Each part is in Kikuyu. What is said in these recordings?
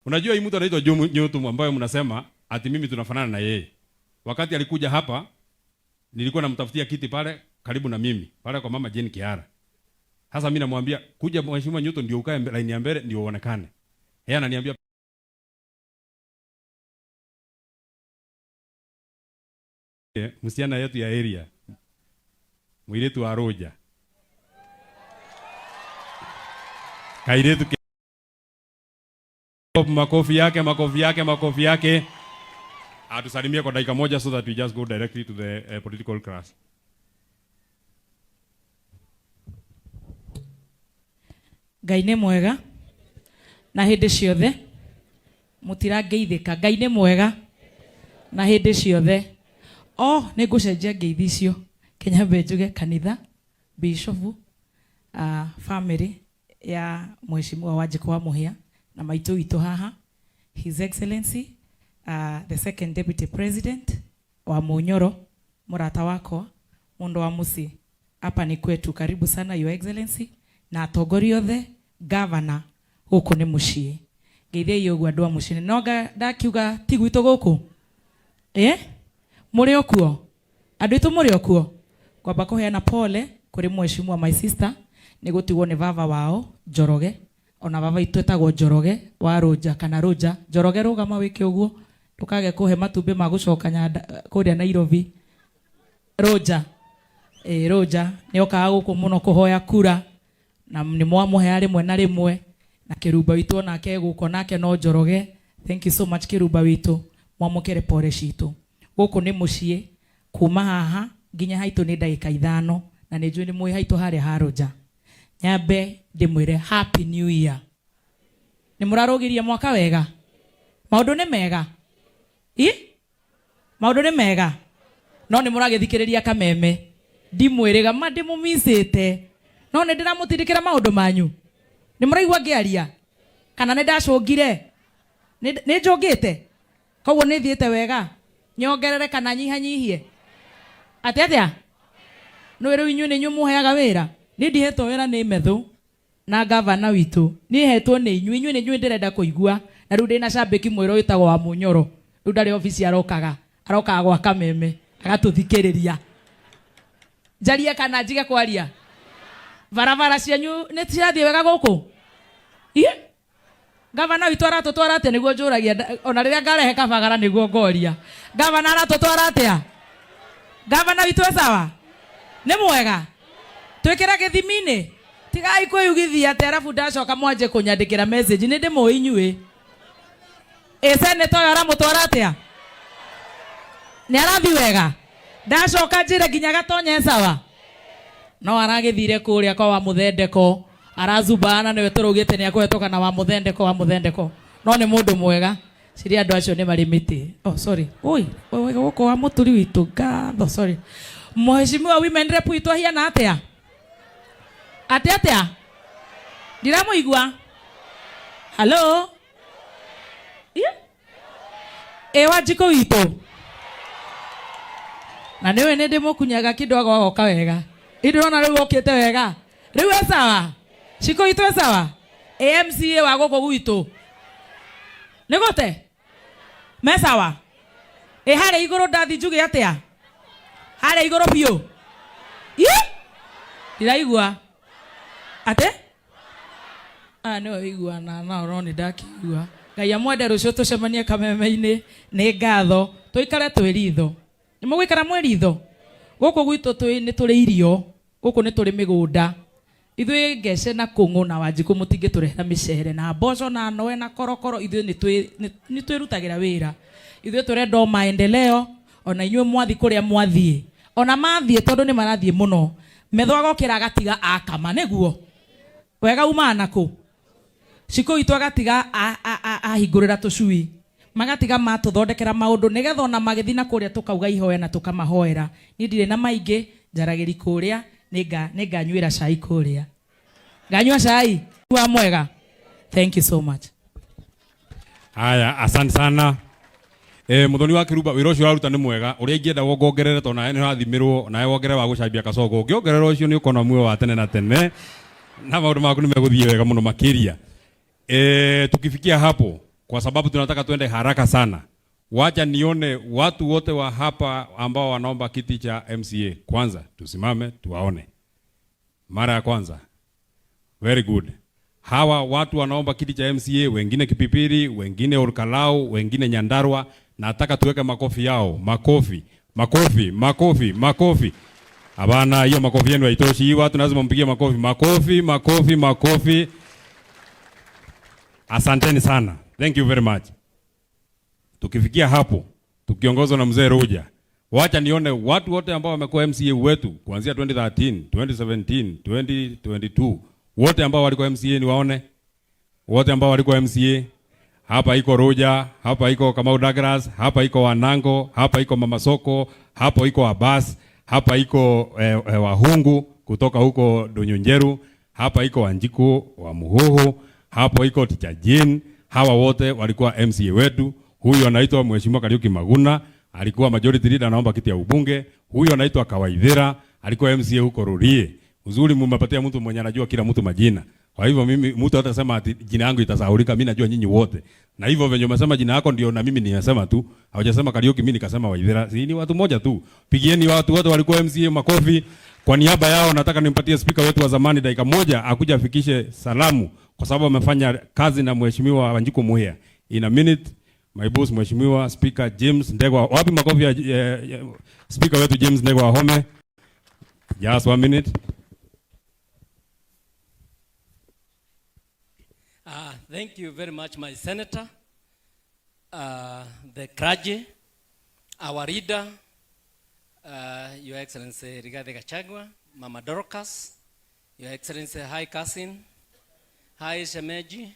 Unajua hii mtu anaitwa Joe Nyotu ambaye mnasema ati mimi tunafanana na yeye. Wakati alikuja hapa nilikuwa namtafutia kiti pale karibu na mimi, pale kwa mama Jane Kiara. Sasa mimi namwambia kuja Mheshimiwa Newton ndio ukae line ya mbele ndio uonekane. Yeye ananiambia msichana yetu ya area mwiritu wa Roja kairetu makofi yake, makofi yake, makofi yake. Atusalimie kwa dakika moja so that we just go directly to the political class. Ngai nĩ mwega na hĩndĩ ciothe, mũtirangeithĩka. Ngai nĩ mwega na hĩndĩ ciothe. O nĩ ngũcenjia ngeithi icio, kenyambe njuge kanitha, bishofu, family ya Mheshimiwa Wanjikũ wa Mũhĩa na maitũ witũ haha, His Excellency the second deputy president wa Munyoro, mũrata wakwa, mũndũ wa mũciĩ, hapa ni kwetu. Karibu sana, Your Excellency, na atongoria othe, governor, gũkũ nĩ mũciĩ. Ngeithiai ũguo andũ a mũciĩ. No ndakiuga ti gwitũ gũkũ, mũrĩ o kuo andũ aitũ, mũrĩ o kuo. Ngwamba kũheana pole kũrĩ mheshimiwa my sister nĩ gũtigwo nĩ baba wao Njoroge. Ona baba itũ etagwo Njoroge wa Rũnja kana Rũnja. Njoroge, rũgama wĩke ũguo, ndũkage kũhe matumbĩ ma gũcoka nyanda kũrĩa Nairobi. Rũnja, ĩ Rũnja nĩ okaga gũkũ mũno kũhoya kura na nĩ mwamũhea rĩmwe na rĩmwe. Na Kĩrumba witũ onake gũkũ nake no Njoroge. Thank you so much, Kĩrumba witũ, mwamũkĩre pore citũ. Gũkũ nĩ mũciĩ, kuma haha nginya haitũ nĩ ndagĩka 5, na nĩ njũĩ nĩ mũĩ haitũ harĩa ha Rũnja. Nyambe ndĩmwĩre happy new year. Nĩ mũrarũgirie mwaka wega? Maũndũ nĩ mega? I maũndũ nĩ mega, no nĩ mũragĩthikĩrĩria kameme. Ndimwĩrĩga ma ndĩmũmicĩte, no nĩ ndĩramũtindĩkĩra maũndũ manyu. Nĩ mũraigua ngĩaria kana nĩ ndacũngire? Nĩ njũngĩte, koguo nĩ thiĩte wega. Nyongerere kana nyihanyihie atĩ atĩa? Nĩ rĩu inyuĩ nĩ inyuĩ mũheaga wĩra. Niĩ ndihetwo wĩra nĩ Methu na gavana witũ, niĩ hetwo nĩ inyuĩ. Inyuĩ nĩ inyuĩ ndĩrenda kũigua. Na rĩu ndĩna cambĩki mwerũ wĩtagwo wa Mũnyoro. Rĩu ndarĩ obici arokaga, arokaga gwa kameme agatũthikĩrĩria. Njarie kana njige kwaria? Barabara cianyu nĩ cirathiĩ wega gũkũ? Ĩ gavana witũ aratũtwara atĩa? Nĩguo njũragia ona rĩrĩa ngarehe kabagara, nĩguo ngoria gavana aratũtwara atĩa. Gavana witũ e sawa? Nĩ mwega? Twĩkĩre gĩthimi-inĩ. Tigai kwĩyugithia atĩ arabu ndacoka mwanje kũnyandĩkĩra message. Nĩ ndĩmũĩ inyuĩ. Ĩ seneta ũyũ aramũtwara atĩa? Nĩ arathi wega? Ndacoka njĩre nginya gatonya e sawa? No aragĩthire kũrĩa kwa wa mũthendeko, arazumbana nĩwe tũraugĩte nĩ akũhetũka na wa mũthendeko, wa mũthendeko. No nĩ mũndũ mwega. Ciria andũ acio nĩ marĩ mĩtĩ. Oh, sorry. Oi, oi, gũkũ wa mũturi witũ, ngatho, sorry. Mheshimiwa women rep witũ ahiana atĩa? Atĩa atĩa? Ndiramũigua. Hello. Ĩ? Ĩ Wanjikũ witũ na nĩwe nĩ ndĩmũkunyaga kĩndũ agoka wega. Ĩ ndĩrona rĩu okĩte wega. Rĩu e sawa. Ciko witũ e sawa. Ĩ MCA wa gũkũ gwitũ nĩ gũte me sawa? Ĩ harĩa igũrũ ndathi njuge atĩa? Harĩa igũrũ biũ. Ĩ ndiraigua atĩ aya nĩwe ũiguana nao, no nĩ ndakĩigua. Ngai amwende. Rũciũ tũcemanie kameme-inĩ. Nĩ ngatho. Tũikare twĩ ritho. Nĩ mũgũikara mwĩ ritho? Gũkũ gwitũ twĩ nĩ tũrĩ irio, gũkũ nĩ tũrĩ mĩgũnda. Ithuĩ Ngece na Kũng'ũ na Wanjikũ mũtingĩtũrehera mĩcere na mboco na noe na korokoro. Ithuĩ nĩ twĩrutagĩra wĩra. Ithuĩ tũrenda o maendeleo. Ona inyuĩ mwathi kũrĩa mwathiĩ, ona mathiĩ, tondũ nĩ marathiĩ mũno, metho agokĩra agatiga akama. Nĩguo wega umaga nakũ cikũ witũ, agatiga ahingũrĩra tũcui, magatiga matũthondekera maũndũ nĩgetha ona magĩthiĩ na kũrĩa tũkauga ihoya na tũkamahoera. Niĩ ndirĩ na maingĩ. Njaragĩri kũrĩa nĩnganyuĩra cai kũrĩa, nganyua cai wa mwega. Thank you so much. Haya, asante sana. Muthoni wa Kiruba, wĩra ũcio ũraruta nĩ mwega. Ũrĩa ingĩenda wongongerere, tondũ nawe nĩ ũrathimĩrwo, nawe wongerere wa gũcambia kacogo. Ũngĩongerera ũcio nĩ ũkona muoyo wa tene na tene na maũndũ maku nĩ megũthiĩ wega mũno makĩria. Tukifikia hapo. Kwa sababu tunataka tuende haraka sana. Wacha nione watu wote wa hapa ambao wanaomba kiti cha MCA. Kwanza tusimame tuwaone. Mara ya kwanza. Very good. Hawa watu wanaomba kiti cha MCA, wengine Kipipiri, wengine Olkalou, wengine Nyandarua. Nataka tuweke makofi yao. Makofi, makofi, makofi, makofi. Hapana, hiyo makofi yenu haitoshi. Hii watu lazima mpigie makofi. Makofi, makofi, makofi. Asanteni sana. Thank you very much. Tukifikia hapo, tukiongozwa na mzee Ruja, wacha nione watu wote ambao wamekuwa MCA wetu kuanzia 2013, 2017, 2022, wote ambao walikuwa MCA niwaone. Wote ambao walikuwa MCA. Hapa iko Ruja, hapa iko Kamau Douglas, hapa iko Wanango, hapa iko Mama Soko, hapo iko Abbas, hapa iko Wahungu kutoka huko Dunyunjeru, hapa iko Wanjiku wa Muhuhu, hapo iko Ticha Jane. Hawa wote walikuwa MCA wetu. Huyu anaitwa Mheshimiwa Kariuki Maguna, alikuwa majority leader, anaomba kiti ya ubunge. Huyu anaitwa Kawaithira, alikuwa MCA huko Rurie. Uzuri mumepatia mtu mwenye anajua kila mtu majina. Kwa hivyo mimi mtu hatasema ati jina yangu itasahaulika, mimi najua nyinyi wote. Na hivyo venye umesema jina yako ndio na mimi nimesema tu. Hawajasema Kariuki, mimi nikasema Waithira. Si ni watu moja tu. Pigieni watu wote walikuwa MCA makofi. Kwa niaba yao nataka nimpatie speaker wetu wa zamani dakika moja akuja afikishe salamu kwa sababu amefanya kazi na Mheshimiwa Wanjiku Muhia. In a minute, my boss Mheshimiwa Speaker James Ndegwa. Wapi makofi ya speaker wetu James Ndegwa Wahome? Just one minute. Thank you very much, my senator, the clergy, our leader, Your Excellency Rigathi Gachagua, Mama Dorcas, Your Excellency, hi cousin, hi Shemeji,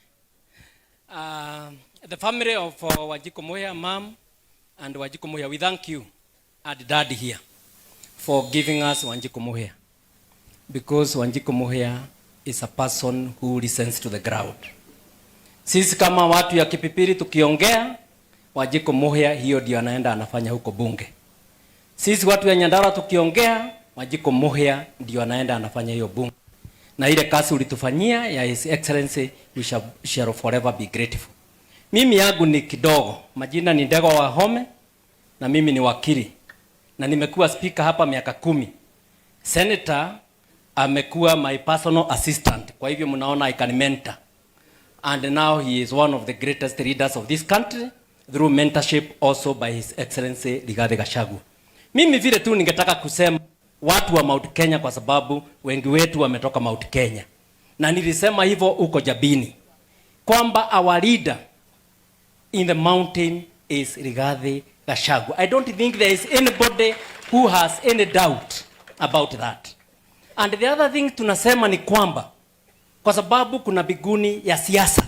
the family of Wanjiku Muhia, Mom, and Wanjiku Muhia, we thank you and Daddy here for giving us Wanjiku Muhia, because Wanjiku Muhia is a person who listens to the ground. Sisi kama watu ya Kipipiri tukiongea, Wanjiku Muhia hiyo ndio anaenda anafanya huko bunge. Sisi watu ya Nyandarua tukiongea, Wanjiku Muhia ndio anaenda anafanya hiyo bunge. Na ile kazi ulitufanyia ya His Excellency, we shall forever be grateful. Mimi yangu ni kidogo. Majina ni Ndegwa Wahome na mimi ni wakili. Na nimekuwa speaker hapa miaka 10. Senator amekuwa my personal assistant. Kwa hivyo mnaona I can mentor. And now he is one of the greatest leaders of this country through mentorship also by His Excellency Rigathi Gachagua. Mimi vile tu ningetaka kusema watu wa Mount Kenya, kwa sababu wengi wetu wametoka Mount Kenya. Na nilisema hivyo huko Jabini kwamba our leader in the mountain is Rigathi Gachagua. I don't think there is anybody who has any doubt about that. And the other thing tunasema ni kwamba kwa sababu kuna biguni ya siasa.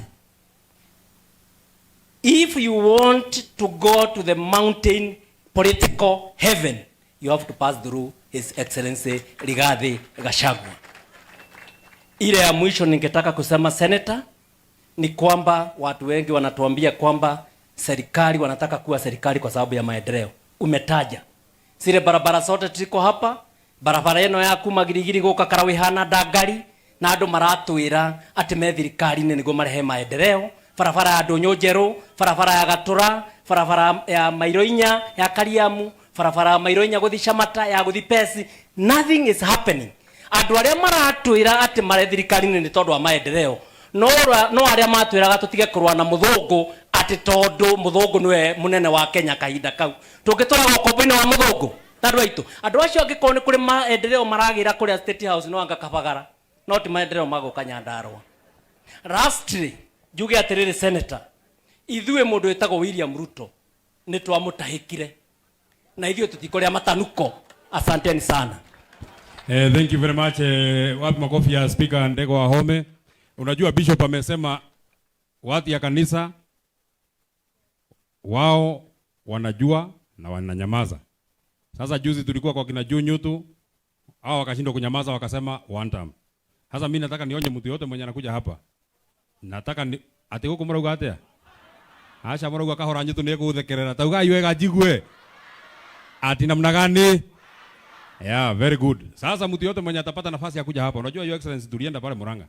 If you want to go to the mountain political heaven, you have to pass through His Excellency Rigathi Gachagua. Ile ya mwisho ningetaka kusema senator ni kwamba watu wengi wanatuambia kwamba serikali wanataka kuwa serikali kwa sababu ya maendeleo. Umetaja zile barabara zote tuliko hapa, barabara eno ya kuma Girigiri guka Karawihana Ndangari, na andu maratwira ati me thirikari-inĩ nĩguo marehe maendeleo. Barabara ya Ndũnyũ Njerũ, barabara ya Gatura, barabara ya Mairo Inya ya Kariamu, barabara ya Mairo Inya gũthiĩ Shamata ya gũthiĩ Pesi. Nothing is happening. Andũ arĩa maratwĩra atĩ mare thirikari-inĩ nĩ tondũ wa maendeleo, no arĩa matwĩraga tũtige kũrũa na mũthũngũ atĩ tondũ mũthũngũ nĩwe mũnene wa Kenya kahinda kau. Tũngĩtũra ũkombo-inĩ wa mũthũngũ ta andũ aitũ. Andũ acio angĩkorwo nĩ kũrĩ maendeleo maragĩra kũrĩa State House no anga Kabagara, no ti maendeleo magũka Nyandarua. Lastly, njuge atĩrĩrĩ senator, ithuĩ mũndũ wĩtagwo William Ruto nĩ twamũtahĩkire na ithuĩ tũtikũrĩa matanuko. Asanteni sana. Thank you very much. Wapi makofi ya Speaker Ndegwa Wahome. Unajua Bishop amesema watu ya kanisa wao wanajua na wananyamaza. Sasa juzi tulikuwa kwa kina Junyutu, hao wakashindwa kunyamaza wakasema one term. Sasa mimi nataka nionye mtu yote mwenye anakuja hapa. Nataka ni ati guku murauga atia? Acha murauga kahora nyitu ni guthekerera. Tauga wega njigue. Ati namna gani? Yeah, very good. Sasa mtu yote mwenye atapata nafasi ya kuja hapa. Unajua Your Excellency tulienda pale Murang'a.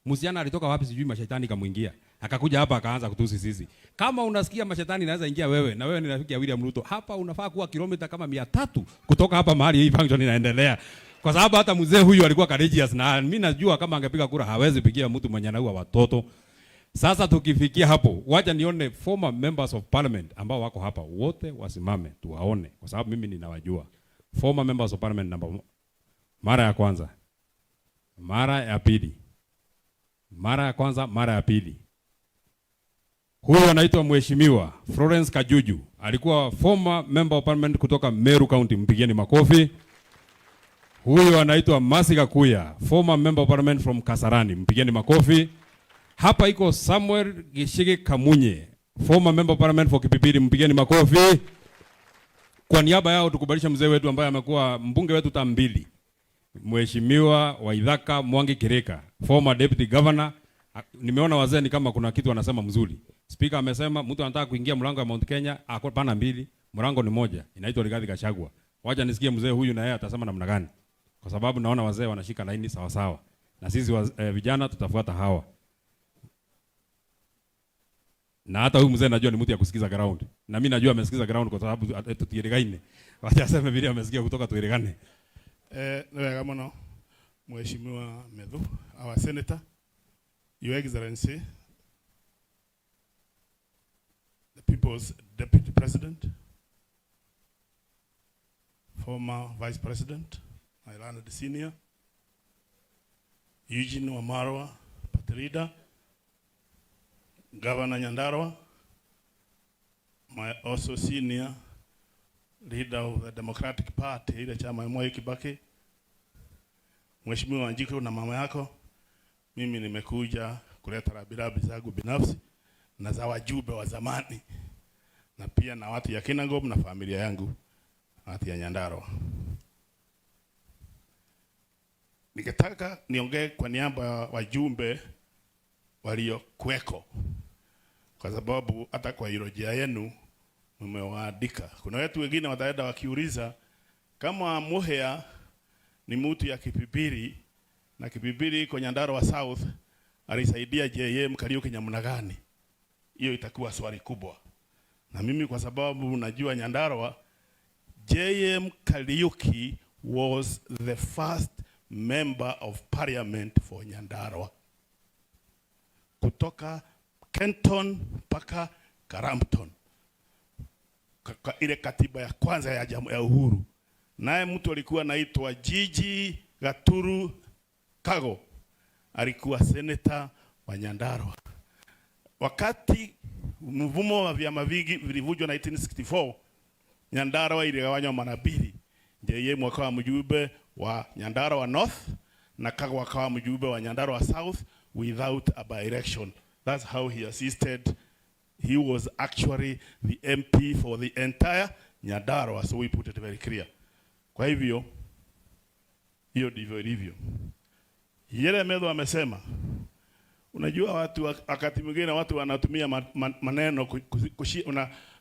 Msichana alitoka wapi sijui, mashetani kamuingia. Akakuja hapa akaanza kutusi sisi. Kama unasikia mashetani inaweza ingia wewe, na wewe ni rafiki ya William Ruto, hapa unafaa kuwa kilomita kama 300 kutoka hapa mahali hii function inaendelea. Kwa sababu hata mzee huyu alikuwa courageous, na mimi najua kama angepiga kura hawezi pigia mtu mwenye anaua watoto. Sasa tukifikia hapo, wacha nione former members of parliament ambao wako hapa wote wasimame tuwaone, kwa sababu mimi ninawajua. Former members of parliament namba mara ya kwanza, mara ya pili, mara ya kwanza, mara ya pili. Huyu anaitwa Mheshimiwa Florence Kajuju, alikuwa former member of parliament kutoka Meru County, mpigieni makofi. Huyu anaitwa Mercy Gakuya, former member of parliament from Kasarani, mpigieni makofi. Hapa iko Samuel Gishige Kamunye, former member of parliament for Kipipiri, mpigieni makofi. Kwa niaba yao tukubalisha mzee wetu ambaye amekuwa mbunge wetu term mbili, Mheshimiwa Waithaka Mwangi Kirika, former deputy governor. Nimeona wazee ni kama kuna kitu wanasema mzuri. Speaker amesema mtu anataka kuingia mlango wa Mount Kenya, hapana mbili, mlango ni moja, inaitwa Rigathi Gachagua. Wacha nisikie mzee huyu na yeye atasema namna gani. Kwa sababu naona wazee wanashika laini sawa sawa. Na sisi vijana tutafuata hawa. Na hata huyu mzee najua ni mtu ya kusikiza ground. Na mimi najua amesikiza ground kwa sababu tutielewane. Wacha aseme vile amesikia kutoka tuelewane. Nĩ wega mũno Mheshimiwa Methu, our senator, Your Excellency, the People's Deputy President, former Vice President, my learned senior, Eugene Wamalwa, party leader, Governor Nyandarua, my also senior leader of the Democratic Party, ile chama ya Mwai Kibaki, Mheshimiwa Wanjiku na mama yako, mimi nimekuja kuleta rambirambi zangu binafsi na za wajumbe wa zamani na pia na watu ya Kinangop na familia yangu, watu ya Nyandarua. Ningetaka niongee kwa niaba ya wajumbe waliokuweko, kwa sababu hata kwa eulogy yenu mmewaandika. Kuna watu wengine wataenda wakiuliza kama Muhia ni mtu ya Kipipiri na Kipipiri iko Nyandarua South, alisaidia JM Kariuki namna gani? Hiyo itakuwa swali kubwa. Na mimi kwa sababu najua Nyandarua, JM Kariuki was the first member of parliament for Nyandarua. Kutoka Kenton mpaka Karampton. Kwa ile katiba ya kwanza ya uhuru. Naye mtu alikuwa anaitwa Gigi Gaturu Kago, alikuwa senator wa Nyandarua. Wakati mvumo wa vyama vingi vilivunjwa 1964, Nyandarua iligawanywa mara mbili. JM akawa mjumbe wa Nyandarua North na Kago akawa mjumbe wa Nyandarua South without a by-election. That's how he assisted. He was actually the MP for the entire Nyandarua, so we put it very clear. Kwa hivyo hiyo ndivyo ilivyo. Yele Methu amesema, unajua watu wakati mwingine watu wanatumia maneno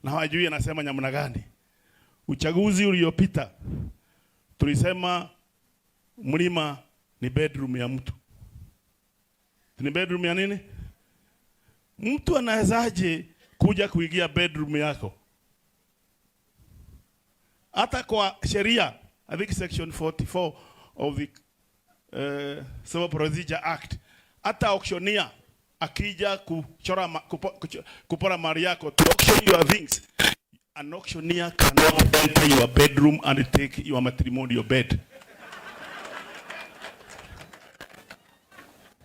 na hawajui anasema namna gani. Uchaguzi uliopita tulisema mlima ni bedroom ya mtu. Ni bedroom ya nini? Mtu anawezaje kuja kuingia bedroom yako? Hata kwa sheria, I think section 44 of the Civil Procedure Act, hata auctioneer akija kuchora kupora mali yako, to auction your things, an auctioneer cannot enter your bedroom and take your matrimonial bed.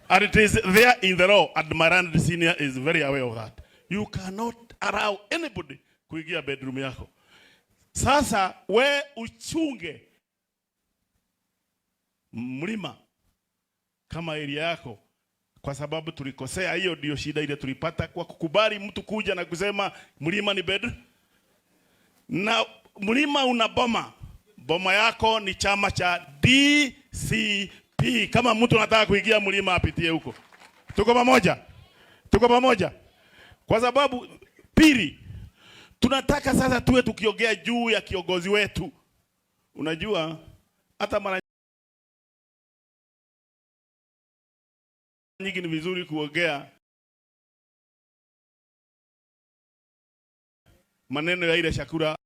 And it is there in the law, and Marandi Senior is very aware of that. You cannot allow anybody kuingia bedroom yako. Sasa we uchunge mlima kama area yako, kwa sababu tulikosea. Hiyo ndio shida ile tulipata kwa kukubali mtu kuja na kusema mlima ni bed. Na mlima una boma. Boma yako ni chama cha DCP. Kama mtu anataka kuingia mlima apitie huko. Tuko pamoja? Tuko pamoja? Kwa sababu pili, tunataka sasa tuwe tukiongea juu ya kiongozi wetu. Unajua hata mara Nyingi ni vizuri kuongea maneno ya ile chakula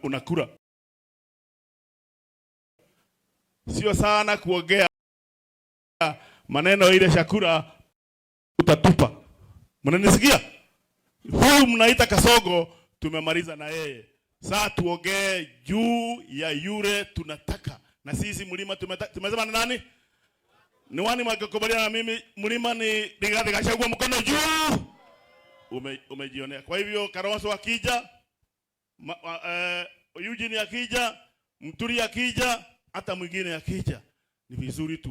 unakula, sio sana kuongea maneno ya ile chakula utatupa. Mnanisikia? Huyu mnaita Kasongo, tumemaliza na yeye. Sasa tuongee juu ya yule tunataka, na sisi mlima tumesema ni nani? Ni wani mwakikubaliana na mimi, mlima ni Rigathi Gachagua, mkono juu. Umejionea. Kwa hivyo Kalonzo akija, Eugene akija, Muturi akija, hata mwingine akija, ni vizuri tu